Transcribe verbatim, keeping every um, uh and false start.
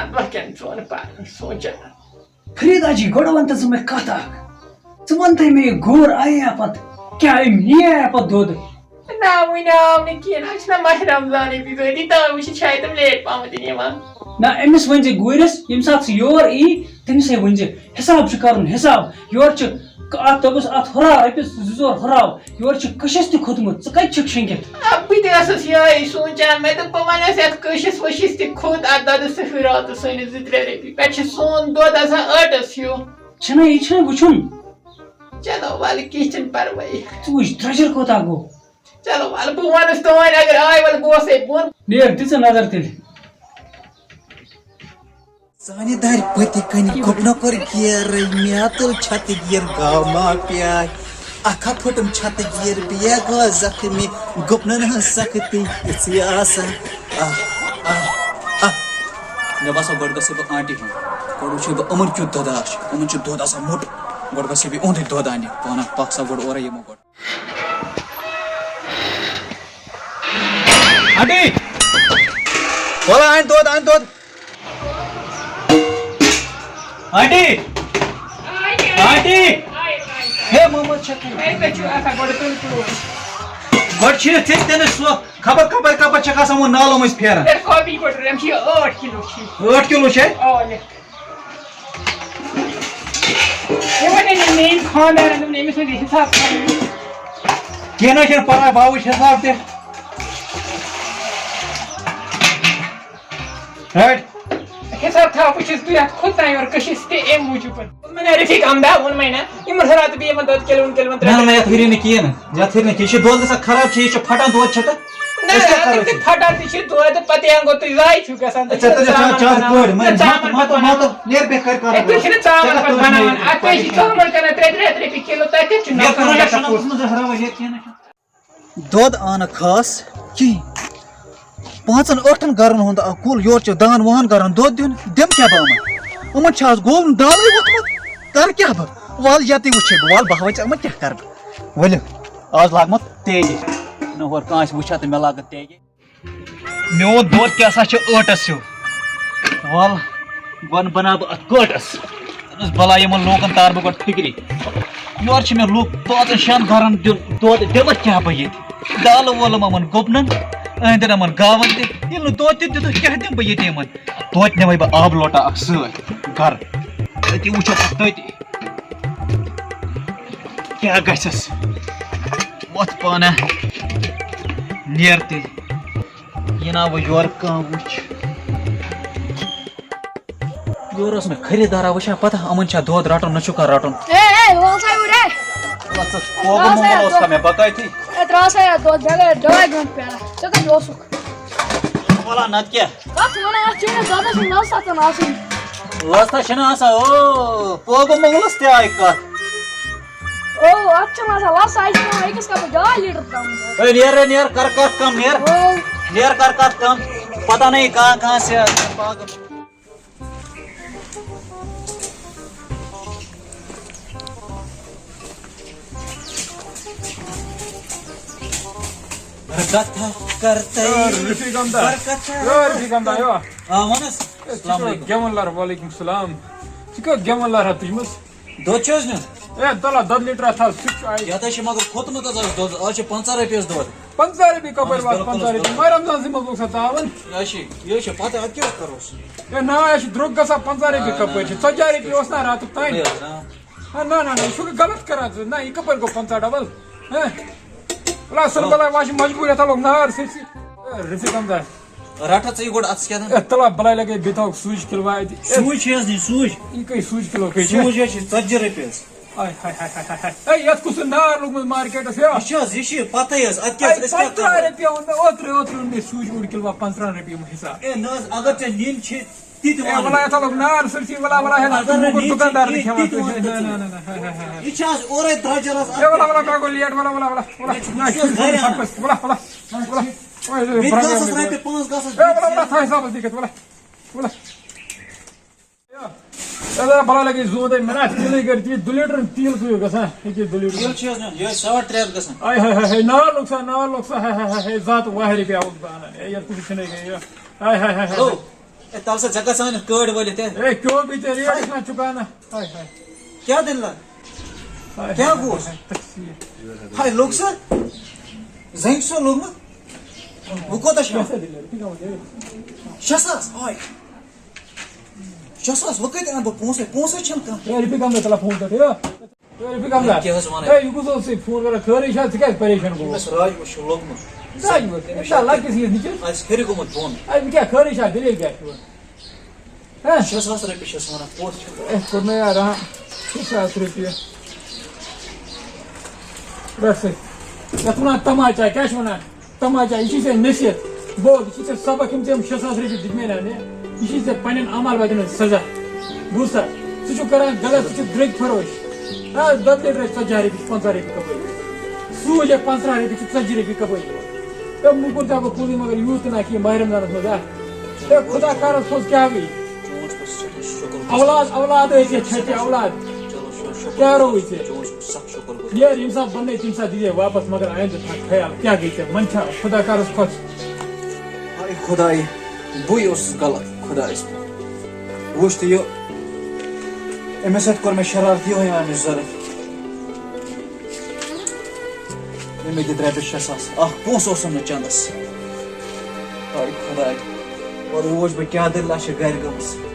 وۄنۍ کیٛاہ چھُ وَنان پَرُن، سونٛچان۔ فریدا جی، گۄڈٕ وَن تہٕ ژٕ مےٚ کَتھ اَکھ۔ ژٕ وَن تہٕ مےٚ یہِ گوٚر آیا پَتہٕ؟ کیٛاہ أمۍ نِیایا پَتہٕ دۄد؟ نہ، وُنہِ آو نہٕ کینٛہہ، نہ، أسۍ چھِنہ ماہِ رمضانٕے بِزٲتی، تَوَے وٕچھِ شاید تِم لیٹ پَہمَتھ یِوان۔ نہ، أمِس ؤنۍ زِ گوٗرِس، ییٚمہِ ساتہٕ سُہ یور یی، تٔمِسٕے ؤنۍ زِ، حِساب چھُ کَرُن، حِساب۔ یورٕ چھُ ک-، اَتھ دوٚپُس، اَتھ ہُراو، رۄپیَس زٕ ژور ہُراو۔ یورٕ چھُ کٔشِس تہِ کھوٚتمُت، ژٕ کَتہِ چھُکھ شیٚنٛگِتھ؟ آ، بہٕ تہِ ٲسٕس یِہوٚے سونٛچان، مےٚ دوٚپ، بہٕ وَنَس یَتھ کٔشِس ؤشِس تہِ کھوٚت، اَتھ دَدَس سُہ ہُراو تہٕ سٲنِس زٕ ترٛےٚ رۄپیہِ۔ پٮ۪ٹھٕ چھِ سون دۄد آسان ٲٹَس ہیوٗ۔ چھُنہ، یہِ چھُنہ وٕچھُن۔ چلو، وَلہٕ، کینٛہہ چھُنہٕ پَرواے۔ ژٕ وٕچھ، درٛۄجَر کوٗتاہ گوٚو۔ چلو، وَلہٕ، بہٕ وَنَس تام، اگر آے، وَلہٕ، بہٕ اوسَے بۄن۔ نیر، دِ ژٕ نظر تیٚلہِ۔ سانہِ دارِ پٔتہِ کنہِ گُپنہٕ کوٚر گیرٕ، مےٚ تُل چھتہٕ گیر گاما پیاے۔ اکھا پھُٹُم چھتہٕ گیر، بیٚیہِ گوٚو زخمی، گُپنن ہٕنٛز سختی یِژھٕے آسان۔ آہ، آہ، آہ۔ مےٚ باسان گۄڈٕ گژھٕ بہٕ آنٹی ہُنٛد، گۄڈٕ وٕچھٕ بہٕ یِمن کیُتھ دۄد آسہِ، یِمن چھُ دۄد آسان موٚٹ، گۄڈٕ گژھٕ بہٕ یِہُنٛدُے دۄد اَننہِ۔ پانہ پکھ سا گۄڈٕ اورے یِمو گۄڈٕ۔ آنٹی! وَلہٕ اَن دۄد، اَن دۄد۔ آنٹی! آنٹی! ہے، محمد چھکھ۔ ہے، تُہۍ چھِو آسان گۄڈٕ تُلۍ کُلوٗ۔ گۄڈٕ چھِ یہِ ژےٚ تٔمِس سُہ خبر کَپٲرۍ کَپٲرۍ چھَکھ آسان یِمَن نالو مٔنٛزۍ پھیران۔ ہے، کاپی پٮ۪ٹھ یِم چھِ یہِ ٲٹھ کِلوٗ چھِ۔ ٲٹھ کِلوٗ چھِ؟ آ، لیکھ۔ یہِ وَنے نہٕ مےٚ یِم خانٛدارَن، دوٚپُن، أمِس وَنہِ حِساب تھاوُن۔ کینٛہہ نہ حظ چھُنہٕ پَرواے، بہٕ ہاوٕ حِساب تہِ۔ رَٹ۔ حِساب تھاو، بہٕ چھُس، بہٕ یَتھ کھوٚت تام یورٕ کٔشِس تہِ اَمہِ موٗجوٗب۔ دوٚپمَے نہ، رفیق احمدا ووٚنمَے نہ، یِمَن ہُرا تہٕ بیٚیہِ یِمَن دۄد کِلوُن، کِلوُن نہ، نہ، ترٛےٚ۔ یَتھ ہُرِ نہٕ کِہیٖنۍ نہٕ، یَتھ ہُرِ نہٕ کِہیٖنۍ۔ یہِ چھُ دۄد گژھان خراب، چھِ، یہِ چھُ پھَٹان دۄد چھِ تہٕ۔ نہ، أسۍ کیٛاہ اَتھ کَرو تہِ ژےٚ؟ پھَٹان تہِ چھِ دۄد، پَتہٕ یہِ گوٚو تُہۍ ضایع چھِو گژھان، تُہۍ اچھا، چھِو تُلِو، چا-، زامُت چا-، بَناوان۔ پٲٹھۍ، نہ، مےٚ ژامَن ماتو، ماتو، بَناوان۔ ماتو، نیر بیٚیہِ کَرِ کَرُن۔ ہے، تُہۍ چھِو نہٕ ژامَن ژےٚ کَتھ پٲٹھۍ تُلُتھ بَناوان۔ مےٚ؟ اَتھ تُہۍ چھِ ژامَن کَران ترٛےٚ، ترٛےٚ ہَتھ رۄپیہِ کِلوٗ، تۄہہِ کَتہِ چھُ مےٚ نۄقصان کوٚرُن گژھان؟ شَکھ، ژٕ مہٕ زٕ ہراوان ییٚتہِ کینٛہہ نہ چھُنہٕ۔ دۄد آنہٕ خاص کِہیٖنۍ۔ پانٛژَن ٲٹھَن گَرَن ہُنٛد اَکھ کُل، یورٕ چھِ دَہَن وُہَن گَرَن دۄد دیُن، دِمہٕ کیٛاہ بہٕ یِمَن؟ یِمَن چھِ آز گوٚو دالٕے ووٚتھمُت، کَرٕ کیٛاہ بہٕ؟ وَلہٕ یَتٕے وٕچھے بہٕ، وَلہٕ بہٕ ہاوَے ژےٚ یِمَن کیٛاہ کَرٕ بہٕ۔ ؤلِو، آز لاگہٕ مَکھ تیگہِ۔ نہ ہورٕ کانٛہہ آسہِ وٕچھان تہٕ مےٚ لاگہٕ تیگہِ۔ میون دۄد کیٛاہ سا چھُ ٲٹَس ہیوٗ۔ وَل، وَن بَناو بہٕ اَتھ کٲٹَس۔ دوٚپمَس، بَلاے یِمَن لوٗکَن تارٕ بہٕ گۄڈٕ فِکرِ۔ یورٕ چھِ مےٚ لوٗکھ پانٛژَن شٮ۪ن گَرَن دیُن دۄد، دِمَکھ کیٛاہ بہٕ ییٚتہِ؟ دالہٕ وولَم یِمَن گُپنَن، أنٛدٕرۍ یِمَن گاوَن تہِ۔ ییٚلہِ نہٕ دۄد تہِ دیُتُکھ، کیٛاہ دِمہٕ بہٕ ییٚتہِ یِمَن؟ توتہِ نِمَے بہٕ آبہٕ لوٹا اَکھ سۭتۍ گَرٕ۔ أتی وٕچھو پَتہٕ تٔتی۔ کیٛاہ گژھٮ۪س؟ وۄتھ پانہ، نیر تیٚلہِ۔ یہِ نا وۄنۍ یورٕ کانٛہہ وٕچھ۔ یورٕ اوس مےٚ خریٖدارا وٕچھان، پتہ یِمَن چھا دۄد رَٹُن، نہ چھُکھا رَٹُن۔ اے، اے، وَل سا یورٕ، اے۔ وَل ژٕ، کوبہٕ ترٛاو سا مۄنٛگُل یَتھ اوس دۄد۔ کھا مےٚ بَکٲے تھی۔ اے، ترٛاو سا یَتھ دۄد، مےٚ گٔے ڈاے گٲنٛٹہٕ پیاران۔ ژےٚ کَتہِ اوسُکھ؟ وَلا نَتہٕ کیٛاہ؟ کَتھ وَنان، اَتھ چٲنِس دۄدَس چھِ لَژھ آسان آسٕنۍ۔ لَژھ تہ چھَنہٕ آسان، او، پوگہٕ مۄنٛگلَس تہِ آیہِ کَتھ۔ او، اَتھ چھَنہٕ آسان لَژھ، اَتھ چھِ پٮ۪وان أکِس کَپَس ڈاے لیٖٹَر ترٛاوُن۔ اے، نیر، نیر، کَر کَتھ کَم، نیر۔ او۔ نیر، کَر کَتھ کَم۔ پتہ نہیں کہاں کہاں سے آ گئے پاگل۔ برکت ہے کرتے اے، رفیق احمد۔ برکت ہے۔ اے، رفیق احمد، یو۔ آ، وَن حظ۔ اے، ژٕ السلام چھُکھ علیکم۔ گٮ۪وَن لَر، وعلیکم السلام۔ ژٕ کیٛاہ گٮ۪وَن لَر ہا تُجمٕژ؟ دۄد چھُ حظ نیُن؟ اے، تَلہ، دۄد لیٖٹرا تھاو، سُہ چھُ آیہِ۔ یَتھ حظ چھِ مگر کھوٚتمُت حظ آز دۄد، آز چھِ پنٛژاہ رۄپیہِ حظ دۄد۔ پنٛژاہ رۄپیہِ کَپٲرۍ اہن حظ، واتہِ؟ بِلکُل پنٛژاہ حظ، رۄپیہِ؟ بِلکُل۔ ماہِ رمضانَسٕے منٛز لوٚگ سا تاوَن۔ یہِ حظ چھِ، یہِ حظ چھِ پَتہٕ، اَدٕ کیٛاہ حظ کَروس؟ ہے نا، یہِ چھِ درٛوٚگ گژھان، پنٛژاہ رۄپیہِ آ، کَپٲرۍ نہ، چھِ؟ نہ۔ ژَتجی رۄپیہِ اوس نا راتُک تام۔ ہے، نہ۔ ہے، نہ، نہ، نہ، یہِ چھُکھ غلط کَران ژٕ۔ نہ، یہِ کَپٲرۍ گوٚو پنٛژاہ ڈبل؟ ہے؟ وَلہٕ حظ، ژٕ وَلہٕ۔ بَلاے، وۄنۍ چھِ مجبوٗر، یَتھ ہا لوٚگ نار سٲرسٕے۔ ہے، رفیق احمد۔ رَٹھ حظ ژٕ یہِ گۄڈٕ اَتھَس کیٛاہ تام۔ ہے، تَلہ، بَلاے لَگے بیٚیہِ تھاوَکھ سوٗجۍ کِلوٗ اَتہِ۔ ہے، سوٗجۍ چھِ حظ نِنۍ، سوٗجۍ۔ یہِ کٔہۍ سوٗجۍ کِلوٗ کٔہۍ چھِ؟ سوٗجۍ حظ چھِ ژَتجی رۄپیہِ حظ۔ آے ہاے ہاے ہاے ہاے ہاے۔ ہے، یَتھ کُس نار لوٚگمُت مارکیٹَس، یہِ؟ یہِ چھِ حظ، یہِ چھِ پَتَے حظ، اَتھ کیٛاہ حظ، ہے، أسۍ کیٛاہ پنٛژاہ کَرو؟ رۄپیہِ اوٚن مےٚ اوترٕ، اوترٕ اوٚن مےٚ سوٗجۍ اوٚڑ کِلوٗ پنٛژاہ رۄپیہِ یِمو حِساب۔ ہے، نہ حظ، اگر ژےٚ نِنۍ چھِ، تہِ تہِ ہے، وَن وَلا، بہٕ۔ یَتھ ہا لوٚگ نار سٲرسٕے، وَلا، وَلا، ہے، نہ، اگر تُہُنٛد نہٕ موٚکُر نِنۍ چھِ، دُکاندار تہِ تہِ، کھٮ۪وان تہِ تُہۍ۔ وَن ہے، ژٕ۔ نہ، نہ، نہ، نہ، ہے، ہے، ہے، ہے۔ یہِ چھِ حظ اورَے درٛۄجَر حظ۔ ہے، وَلا، وَلا، مےٚ گوٚو لیٹ، وَلا، وَلا، وَلا، وَلا۔ ہے، نہ، ژٕ چھُکھ نہ، حظ یہِ چھُنہٕ گَرِ اَنان۔ حَقَس، وَلا، وَلا، وَلا، وَلا۔ مےٚ تہِ گژھَس رۄپیہِ پانٛژھ گژھَس۔ ہے، وَلا، وَلا، تھاو حِسابَس لیکھِتھ، وَلا، وَلا۔ ہے، بَلاے لَگے زوٗن تۄہہِ، مےٚ نا تیٖلٕے گَرِ، تیٖل، دُ لیٖٹر تیٖل کۭتِس گژھان؟ ییٚکیٛاہ دُ لیٖٹر۔ تیٖل چھِ حظ نیُن، یِہوٚے ساڑ ترٛےٚ ہَتھ گژھان۔ آے ہاے ہاے ہاے، نار لوٚگ سا، نار لوٚگ سا، ہاے ہاے ہاے ہاے، زٕ ہَتھ وُہ رۄپیہِ آوُس بہٕ اَنان۔ ہے، یَتھ کُس چھُنہٕ یہِ، ہے ہاے ہاے ہاے۔ ہیلو۔ تَلہٕ سا، ژےٚ گژھان کٲڑۍ وٲلِتھ، ہے؟ اے، کیوں بھی تیری ہے، اتنا چکانا۔ ہاے، ہاے۔ کیٛاہ دٔلیٖلہ؟ ہاے، کیٛاہ ہاے، گوس؟ ہاے، تقسیٖر۔ ہاے، لوٚگ سا؟ زنٛگہِ سا لوٚگمُت؟ وۄنۍ کوتاہ چھُ؟ کیٛاہ سا دٔلیٖل؟ رفیق احمد، ہے۔ شےٚ ساس؟ ہاے۔ شےٚ ساس، وۄنۍ کَتہِ اَنہٕ بہٕ پونٛسہٕ؟ پونٛسَے چھَنہٕ کانٛہہ۔ ہے، رفیق احمد، تَلہٕ فون کَر، ہے۔ ہے، رفیق احمد۔ کیٛاہ حظ وَنان؟ ہے، یہِ کُس اوس ژےٚ فون کران؟ خٲرٕے چھا؟ ژٕ کیٛازِ پریشان گوٚوُکھ؟ أمِس راجوَس چھُ لوٚگمُت۔ راجوَس؟ أمِس چھا لَگہِ کِس یِتھ نِچَس؟ آز ہیٚرِ گوٚمُت بۄن۔ اَدٕ کیٛاہ خٲرٕے چھا؟ دٔلیٖل کیٛاہ چھُ؟ ہہ؟ شےٚ ساس رۄپیہِ چھَس وَنان، پوٚز چھُ۔ ہے، کوٚر مےٚ یارٕ، ہہ، شےٚ ساس رۄپیہِ۔ بَس، یَتھ وَنان تماچا، کیٛاہ چھِ وَنان؟ تماچا، یہِ چھُے ژےٚ نصیحت۔ بوز، یہِ چھُے ژےٚ سبق، یِم ژےٚ یِم شےٚ ساس رۄپیہِ دِتۍ مےٚ نا مےٚ۔ یہِ چھُے ژےٚ پنٕنٮ۪ن اعمال بدٮ۪ن ہٕنٛز سزا۔ بوٗزتھا؟ ژٕ چھُکھ کران غلط، ژٕ چھُکھ درٛگۍ فروش۔ آ، دۄدٕ لیٹر ٲسۍ ژتجی رۄپیہِ، چھِ پنٛژاہ رۄپیہِ کپٲرۍ؟ سوٗجۍ ٲسۍ پنٛژاہ رۄپیہِ، چھِ ژتجی رۄپیہِ کپٲرۍ؟ ہے، موٚکُر تہِ ہا گوٚو پوٚزُے، مگر یوٗت تہِ نہ کینٛہہ ماہِ رمضانس منٛز، آ۔ ہے، خدا کرس پوٚز کیٛاہ گٔے؟ چون چھُ شُکُر۔ اولاد، اولاد ٲسۍ ییٚتہِ چھَچہِ اولاد۔ چلو، شُکُر۔ کیٛاہ رووُے ژےٚ؟ چون چھُ سخ شُکُر گُزار۔ یارٕ، ییٚمہِ ساتہٕ بننے، تَمہِ ساتہٕ دِیے واپس، مگر آیندٕ تھاو خیال، کیٛاہ گٔے ژےٚ؟ من چھا خۄدا کَرَس خۄش؟ ہاے خۄداے، بٕے اوسُس غلط خۄدایَس پٮ۪ٹھ۔ وٕچھ تہٕ یہِ، أمِس سۭتۍ کوٚر مےٚ شرارت، یِہوٚے آو مےٚ ضوٚرَتھ۔ أمۍ مےٚ دِتۍ رۄپیَس شےٚ ساس، اَکھ پونٛسہٕ اوسُم نہٕ چَندَس۔ ہاے خۄداے، وۄنۍ وٕچھ بہٕ کیٛاہ دٔلیٖلہ چھِ گَرِ گٔمٕژ۔